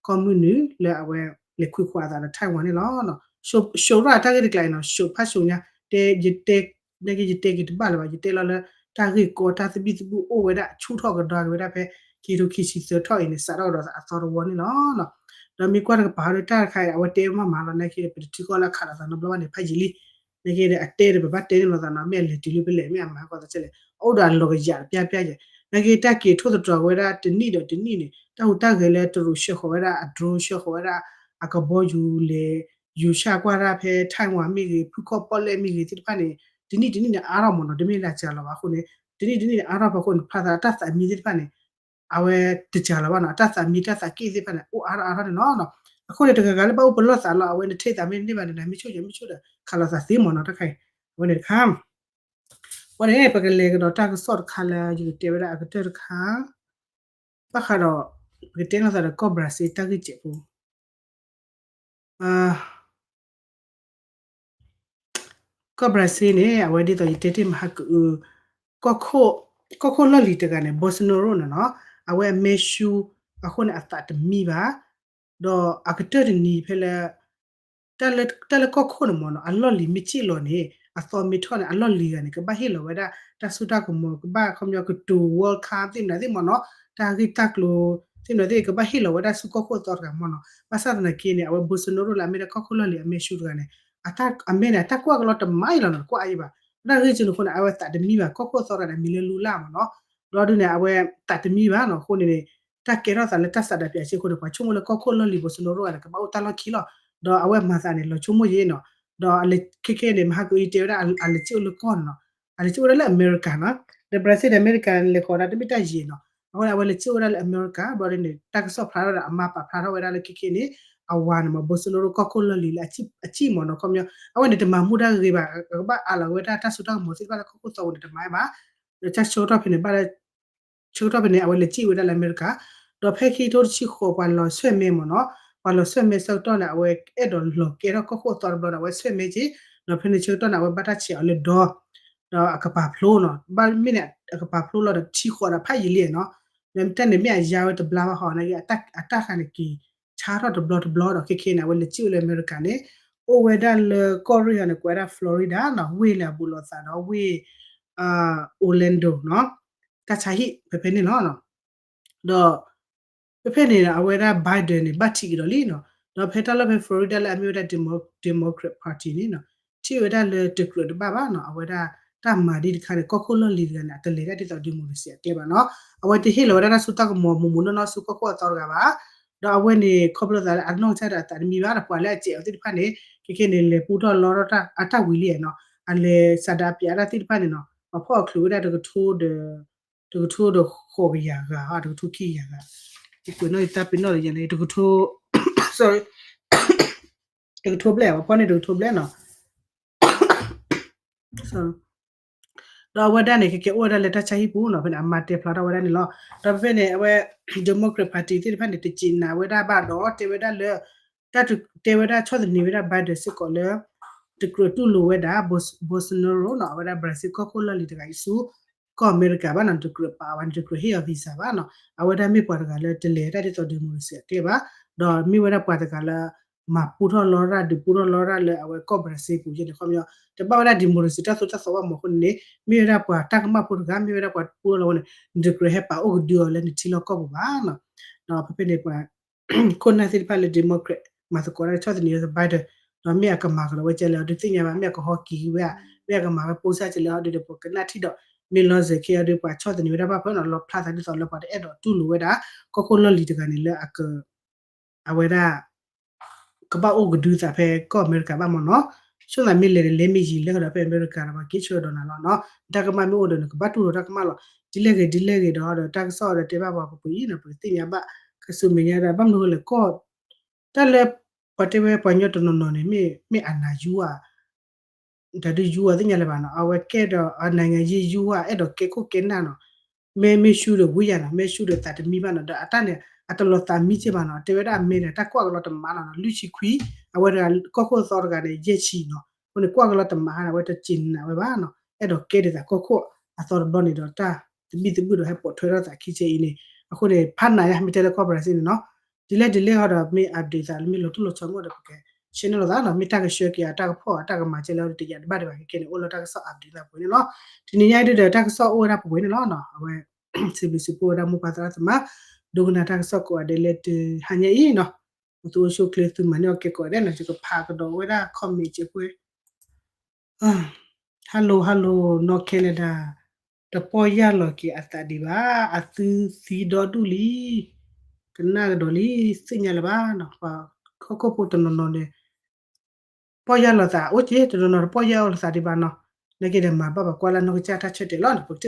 ကီၢ်မုၢ်နုာ်လၢအဝဲလဲၤခွံခွးအသးဒီး Taiwan န့ၣ်လီၤ. ရှုံးရၣ်တၢ်ဂ့ၢ်တကျါအံၤနီၤ ရှုံးဖးရှုံးညါ တဲ ယတဲ နက့ယတဲက့ၤတဘၣ်လၢၤဘၣ် ယတဲလီၤလၢ တၢ်ဂ့ၢ်ကီတၢ်သဘံၣ်သဘုၣ်အိၣ်ဝဲဒၣ် ဆူၣ်ထီၣ်ကဒီက့ၤဝဲဒၣ်ဖဲ ခံကထိခံဆံသၢထီၣ်အံၤန့ၣ် စးထီၣ်ကဒီးသးအသီတဝီန့ၣ်လီၤ. ဒီးမ့ၢ်ကွၢ်တကပၤဒီးတၢ်တခါအံၤ အဝဲတဲမးမးလီၤ နက့ဒီး ပတထံကီၢ်လၢအခးလိာ်သးနီတဘျီဘၣ်န့ၣ် ဖးယံာ်လံ နက့ဒီးအတဲဒီးပဘၣ်တဲန့ၢ်လိာ်သးနီၤ မ့ၢ်အလဲၤတုၤလၢဖဲလဲၣ် မ့ၢ်အမၤဟးဂီၤသးထဲလဲၣ် အအိၣ်ဒီးအလီၤကယၤတပျၢ်ပျၢ်ယဲၢ် နက့တၢ်က့ၤထိၣ်သတြီၤဝဲဒၣ်တနံၣ်ဒီးတနံၣ်န့ၣ် တၢ်ဟူးတၢ်ဂဲၤလၢတရူးဆှၢဃီၤဝဲဒၣ်အ drone ဆှၢဃီၤဝဲဒၣ် အကဘီယူၤလဲၤ ယူၤဆှၣ်ကွၢ်တၢ်ဖဲ Taiwan မ့ၢ်ဂ့ၤ ဖုၣ်ခီၣ်ပီၣ်လဲၣ်မ့ၢ်ဂ့ၤသ့ၣ်တဖၣ်န့ၣ် တနံၣ်တနံၣ်န့ၣ်အါထီၣ်မးနီၤ တမ့ၢ်လၢအစှၤလီၤဘၣ်အဃိန့ၣ် တနံၣ်တနံၣ်န့ၣ်အါထီၣ်ဖဲအဃိန့ၣ် ဖျါသးတၢ်သးမံသ့ၣ်တဖၣ်န့ၣ် အဝဲတစှၤလီၤဘၣ်နီၤ အတၢ်သးမံတၢ်သးက့ၣ်သ့ၣ်တဖၣ်န့ၣ် အိၣ်အါထီၣ်အါထီၣ်န့ၣ်လီၤ. အဃိန့ၣ် တဂၤဂၤလၢဘၣ်အိၣ်ပလီၢ်သးလီၤ အဝဲနထံၣ်သးမ့ၢ်တန့ၢ်ဘၣ်န့ၣ် နမ့ၢ်ဆိၣ်ယမ့ၢ်ဆိၣ်ဒီး ခးလိာ်သးသ့မးနီၤ တၢ်ခါအံၤ အဝဲန့ၣ်တခါ အဃိန့ၣ် ပကလဲၤကဒီးတၢ်ကစီၣ်တခါလၢယကတဲဝဲဒၣ်အကတၢၢ်တခါ ဘၣ်ဃးဒီး ပကတဲလိာ်သးဒီးကီၢ် Brazil တၢ်ဂ့ၢ်စဲးဖိ ကီၢ်ဘြၣ်စ့န့ၣ် အဝဲဒ်သိးယတဲတ့ၢ်မဟါကအု ကီၢ်ခိၣ်လီၢ်လံၤတဂၤန့ၣ် Bolsonaro န့ၣ်နီၤ အဝဲအမဲရှူအဃိန့ၣ် အသးတမံဘၣ်. ဒီးအကတၢၢ်တနံၤဖဲလၢ တၢ်လၢကီၢ်ခိၣ်န့ၣ်မ့ၢ်နီၤ အလီၢ်လံၤမ့ၢ်စံၣ်လီၤန့ၣ် အသီမ့ၢ်ထီၣ်န့ၣ် အလီၢ်လံၤဂၤန့ၣ် ကဘၣ်ဟ့ၣ်လီၤဝဲဒၣ် တၢ်စိတၢ်ကမီၤ ကဘၣ်ခီပညီကတိၤ World Cup သ့ၣ်မနုၤသ့ၣ်မ့ၢ်နီၤ တၢ်ဂ့ၢ်တၢ်ကျိၤသ့ၣ်မနုၤသ့ၣ် ကဘၣ်ဟ့ၣ်လီၤဝဲဒၣ်ဆူကီၢ်ခိၣ်အသီတဂၤမ့ၢ်နီၤ. ဘၣ်ဆၣ်သနာ်က့န့ၣ် အဝဲ Bolsonaro လၢအမ့ၢ်ဒၣ်ကီၢ်ခိၣ်လီၢ်လံၤအမဲရှူတဂၤန့ၣ် အမဲန့ၣ် အတၢ်ကွၢ်ကလီတမၤအံၤလီၤနီၤ တကွၢ်အံၤဘၣ်. တၢ်ဂ့ၢ်ကၢန့ၣ်အဃိန့ၣ် အဝဲသးတမံဘၣ် ကီၢ်ခိၣ်အသီတဂၤန့ၣ် အမံၤလၢလူလၢ်မ့ၢ်နီၤ. ဒီးဒုန့ၣ် အဝဲသးတမံဘၣ်နီၤ အဃိန့ၣ်န့ၣ် တၢ်ကဲထီၣ်သးလၢတၢ်ဆန္ဒပြဆ့အဃိန့ၣ် ပှၤဆိကမိၣ်လၢကီၢ်ခိၣ်လီၢ်လံၤ Bolsonaro ဂၤန့ၣ် ကဘၣ်အိၣ်တၢ်လီၢ်ခံလီၤ. ဒီးအဝဲမၤသးန့ၣ် လီၤဆိကမိၣ်ယဲနီၤ. ဒီးအလၢခဲခဲန့ၣ် မဟါကအုတဲဝဲဒၣ် အလဲၤစံၣ်အိၣ်လၢကီၢ်န့ၣ်နီၤ အလဲၤစံၣ်အိၣ်ဒၣ်လၢအမဲရကၤနီၤ. ဒီး Brazil ဒီးအမဲရကၤန့ၣ် လဲၤဃီၤဒၣ်တမ့ၢ်တၢ်ယံၤနီၤ. အဃိန့ၣ် အဝဲလဲၤစံၣ်အိၣ်ဝဲဒၣ်လၢအမဲရကၤ ဘျီဒ်န့ၣ် တၢ်ကစီၣ်ဖျါထီၣ်ဒီး အမါပာ်ဖျါထီၣ်ဝဲဒၣ်လၢခဲခဲန့ၣ် အဝၤန့ၣ်မ့ၢ် Bolsonaro ကီၢ်ခိၣ်လီၢ်လံၤလၢအစံၣ်မ့ၢ်နီၤ ခီပညီ အဝဲန့ၣ် တမၤမူတၢ်ဂ့ၤဂ့ၤဘၣ် ကဘၣ်အးလီၤဝဲဒၣ်တၢ်စိတၢ်ကမီၤသ့ၣ်တဖၣ်လၢကီၢ်ခိၣ်သီပူၤန့ၣ် တမၤဘၣ်. ဒီးတၢ်ဆၢကတီၢ်ဖဲန့ၣ် ဘၣ်လၢ ဆၢကတီၢ်ဖဲန့ၣ် အဝဲလဲၤစံၣ်ဝဲဒၣ်လၢအမဲရကၤ ဒီးဖဲခံကထိတဆံဃိး ပှၤလီၤဆှၢမဲမ့ၢ်နီၤ ပှၤလီၤဆှၢမဲဆၢကတီၢ်န့ၣ် အဝဲအဲၣ်ဒိးလီၤကဲထီၣ်ကီၢ်ခိၣ်အသီတဘျီဒီး အဝဲဆှၢမဲက့ၤ ဒီးဖဲန့ၣ်ဆၢကတီၢ်န့ၣ် အဝဲဘၣ်တၢ်ဆဲးအီၤလၢဒီ ဒီးအကပာ်ဖျိနီၤ ဘၣ်မ့ၢ်န့ၣ် အကပာ်ဖျိလီၤဒီးထံဃီးဒီးဖးယံာ်လံနီၤ. ဒီးတၢ်န့ၣ်မ့ၢ်အယါဝဲတဘျါဘၣ်ဟီ နာ်က့ အတၢ်ဃာ်န့ၣ်က့ၤ ဆါထီၣ်တဘျီတဘျီဒီး ခဲခဲန့ၣ် အဝဲလဲၤစံၣ်ဝဲလၢအမဲရကၤန့ၣ် အိၣ်ဝဲဒၣ်လၢကီၢ်ရ့ၣ်ဟီန့ၣ် ကိးဝဲဒၣ် Florida နီၤ ဝ့ၢ်လၢအဘူးလိာ်သးဒီးဝ့ၢ် Orlando နီၤ တၢ်ဆါဟံၣ်ဖဲဖဲန့ၣ်လီၤ. ဒီး ဖဲဖဲန့ၣ် အဝဲဒၣ် Biden န့ၣ် ဘၣ်ထံးက့ၤဒီးလံနီၤ. ဒီးဖဲတၢ်လီၢ်ဖဲ Florida လၢအမ့ၢ်ဝဲဒၣ် Demo- Democrat Party န့ၣ်နီၤ ထံၣ်ဝဲဒၣ်လၢတကြၢးတဘၣ်ဘၣ်နီၤ အဝဲဒၣ်တၢ်မၤဒ်တခါန့ၣ် ကီၢ်ခိၣ်လီၢ်လံၤတဂၤန့ၣ် အတလဲၤတၢ်ဒ်သိး democracy အကျဲဘၣ်နီၤ. အဝဲတဟ့ၣ်လီၤဝဲဒၣ်တၢ်စိတၢ်ကမီၤမုာ်မုာ်နီၢ်နီၢ်ဆူကီၢ်ခိၣ်အသီတဂၤဘၣ်. ဒီးအဝဲန့ၣ် ခီဖျိသးလၢအနီၢ်ကစၢ်ဒီးအသးတမံဘၣ်ဒီး ပှၤလၢအစဲးအီၤသ့ၣ်တဖၣ်န့ၣ် ခဲခဲန့ၣ် လဲၤပူထီၣ်လီထီၣ်အတၢ်ဝံၤလံနီၤ. အလဲၤဆန္ဒပြတၢ်သ့ၣ်တဖၣ်န့ၣ်နီၤ ပှၤဖီၣ်အီၤချုးဝဲဒၣ်တကထိဒီး တကထိဒီးဃိးကယၤဂၤ တကထိခံကယၤဂၤ ယကွဲးနီၣ်ယတၢ်ပ့ၤနီၣ်လၢယၤန့ၣ် တကထိ sorry တကထိဘျဲၣ် ပှၤဖီၣ်န့ၢ်တကထိဘျဲၣ်နီၤ. ဒီးအဝဲဒၣ်န့ၣ် ခဲကဲအိၣ်ဝဲဒၣ်လၢတၢ်ဆါဟံၣ်ပူၤနီၤ ဖဲန့ၣ်အမါတဲဖျါထီၣ်ဝဲဒၣ်န့ၣ်လီၤ. ဒီးဖဲဖဲန့ၣ် အဝဲ Democrat Party သ့ၣ်တဖၣ်န့ၣ် တစံးနၤဝဲဒၣ်ဘၣ်ဒီး တဲဝဲဒၣ်လၢ တၢ်တဲဝဲဒၣ်ဆီၣ်သနံးဝဲဒၣ် Biden စ့ၢ်ကီးလၢ တကြၢးတူၢ်လိာ်ဝဲဒၣ် Bolsonaro နီၤ အဝဲဒၣ် Brazil ကီၢ်ခိၣ်လီၢ်လံၤတဂၤအံၤဆူ ကီၢ်အမဲရကၤဘၣ်နီၤ တကြၢးပာ်ဝဲ တကြၢးဟ့ၣ်အီၤ visa ဘၣ်နီၤ အဝဲဒၣ်မ့ၢ်ပှၤတဂၤလၢတလဲၤတၢ်ဒ်သိး democracy အကျဲဘၣ် ဒီးမ့ၢ်ဝဲဒၣ်ပှၤတဂၤလၢ မၤပူထီၣ်လီရၣ် ဒုးပူထီၣ်လီရၣ်လၢအဝဲကီၢ် Brazil ပူၤယဲန့ၣ် ခီပညီ တဘၣ်ဝဲဒၣ် democracy တၢ်သိၣ်တၢ်သီဘၣ်မ့ၢ်အဃိန့ၣ်န့ၣ် မ့ၢ်ဝဲဒၣ်ပှၤတၢ်ကမၣ်ဖိတဂၤ မ့ၢ်ဝဲဒၣ်ပှၤပူထီၣ်လီဝဲန့ၣ် နတကြၢးဟဲပာ်အိၣ်ကဒုအီၤလၢနထံလီၢ်ကီၢ်ပူၤဘၣ်နီၤ. ဒီးဖဲဖဲန့ၣ်ပှၤ ခိၣ်နၢ်သ့ၣ်တဖၣ်လၢ Democrat မၤသကိးတၢ်ဆီၣ်သနံးဝဲ Biden ဒီးမ့ၢ်အကမၤကဒီးဝဲကဲလဲၣ် အီၤဒုးသ့ၣ်ညါဘၣ် မ့ၢ်အကဟီက့ၤဝဲဧါ မ့ၢ်အကမၤဝဲပိစၢ်ကဲလဲၣ် အီၤဒုးဒီး ပကနၣ်ထံၣ်ဒီး မ့ၢ်လီၤစဲၤခဲအီၤဒုး ပှၤဆီၣ်သနံးဝဲဒၣ်ဘၣ်ဖဲနီၤ လီဖျါသးဒ်သိးလၢပှၤတအဲၣ်ဒိးတူၢ်လိာ်ဝဲဒၣ် ကီၢ်ခိၣ်လီၢ်လံၤတဂၤန့ၣ်လၢအက အဝဲဒၣ် ကဘၣ်အိၣ်ကဒုသးဖဲကီၢ်အမဲရကၤဘၣ်မ့ၢ်နီၤ. ဆိသးမ့ၢ်လဲၤတလဲမ့ၢ်ယံာ်လဲၣ်ဒီးဖဲအမဲရကၤဒီး ပှၤက့ၤဆှၢဒီးနၤလီၤနီၤ. တၢ်ကမၣ်မ့ၢ်အိၣ်ဒီးနကဘၣ်တူၢ်လိာ်တၢ်ကမၣ်လီၤ. ဒ်လဲၣ်ဂ့ၤဒ်လဲၣ်ဂ့ၤဒီး ဒီးတၢ်ကစီၣ်ဒီးတဲဘၣ်ပှၤပှဲၤပှဲၤအံၤနီၤ ပကသ့ၣ်ညါဘၣ် ကဆူမဲာ်ညါဒီး ဘၣ်မနုၤဃိလဲၣ်ကီၢ် တၢ်လၢ ပှၤတဲဝဲပှၤကညီတနီၤနီၤန့ၣ် မ့ၢ် မ့ၢ်အနၢ်ယူဧါ တၢ်ဒုးယူအီၤသ့ၣ်ညါလၢၤဘၣ်နီၤ အဝဲကဲဒီးအနံၤယံာ်ယူဧါ အဲၣ်ဒိးကဲခိၣ်ကဲနၢ်နီၤ မဲ မဲရှူဒီးဝံယၤနီၤ မဲရှူဒီးသးတမံဘၣ်နီၤ ဒီးအတၢ်န့ၣ် အတလီၤသးမံက့ဘၣ်နီၤ တဲဝဲဒၣ်အမဲန့ၣ် တၢ်ကွၢ်ကလီတမးလီၤနီၤ လွံၢ်ဆံခွံ အဝဲတဂၤကီၢ်ခိၣ်အသီတဂၤန့ၣ် ယဲၢ်ဆံနီၤ အဃိန့ၣ် ကွၢ်ကလီတမးဟါန့ၣ် အဝဲတစံးနၤဝဲဘၣ်နီၤ အဲၣ်ဒိးကဲဒ်သိးကီၢ်ခိၣ်အသီတဘျီန့ၣ်ဒီး တၢ်သဘံၣ်သဘုၣ်ဒီးဟဲပိာ်ထွဲထီၣ်သးခံဆဲအံၤန့ၣ် အဃိန့ၣ် ဖးနၤယါမ့ၢ်တဲလၢကီၢ်ပရၤစ့န့ၣ်နီၤ ဒ်လဲၣ်ဒ်လဲၣ်ဟီဒီး မ့ၢ် update သးလၢမ့ၢ်လီၤထူလီၤဆီမ့ၢ်အိၣ်ဒီး ပက share န့ၢ်လိာ်သးနီၤ မ့ၢ်တၢ်ကဆှၢက့ၤအတၢ်ကဖီၣ်အတၢ်ကမၤကဲလဲၣ်ဒီး တယၤတဘၣ်ဒံးဘၣ် ခဲကဲန့ၣ် အိၣ်လၢတၢ်ကစီၣ် update သးပှဲၤန့ၣ်လီၤ. တနံၤညါအံၤဒုဒီး တၢ်ကစီၣ်အိၣ်ဝဲဒၣ်ပှဲၤန့ၣ်လီၤနီၤ အဝဲ စံးဘျုးစံးဖှိၣ်ဝဲဒၣ်မိၢ်ပၢ်သရၣ်သမါ ဒိကနၣ်တၢ်ကစီၣ်ကိးဂၤဒဲးလၢတဟါညါအံၤနီၤ ပသူအိၣ်ဆူၣ်အိၣ်ချ့ သုမၤန့ၢ်အီၣ်ကဲကိးဂၤဒဲးနီၤ ယကဖးကဒီးဝဲဒၣ် comment စ့ၢ်ကီး Hello hello North Canada တပီၢ်ယၢ်လီၤက့ၤအသးဒံးဘၣ် အသုသံဒီဒူၣ်လံ ကနၣ်ကဒီးလံ သ့ၣ်ညါလၢၤဘၣ်နီၤ ပှၤဟီၣ်ခိၣ်ဖိတနီၤနီၤန့ၣ် ပီၢ်ယၢ်လီၤသး အိၣ်က့ တနီၤနီၤတပီၢ်ယၢ်အီၣ်လီၤသးဒံးဘၣ်နီၤ နာ်က့ဒီးမၤဘၣ်ပှၤကွၢ်လၢနီၢ်ကစၢ်တၢ်ဆၢတဲာ်လီၤနီၤ ပက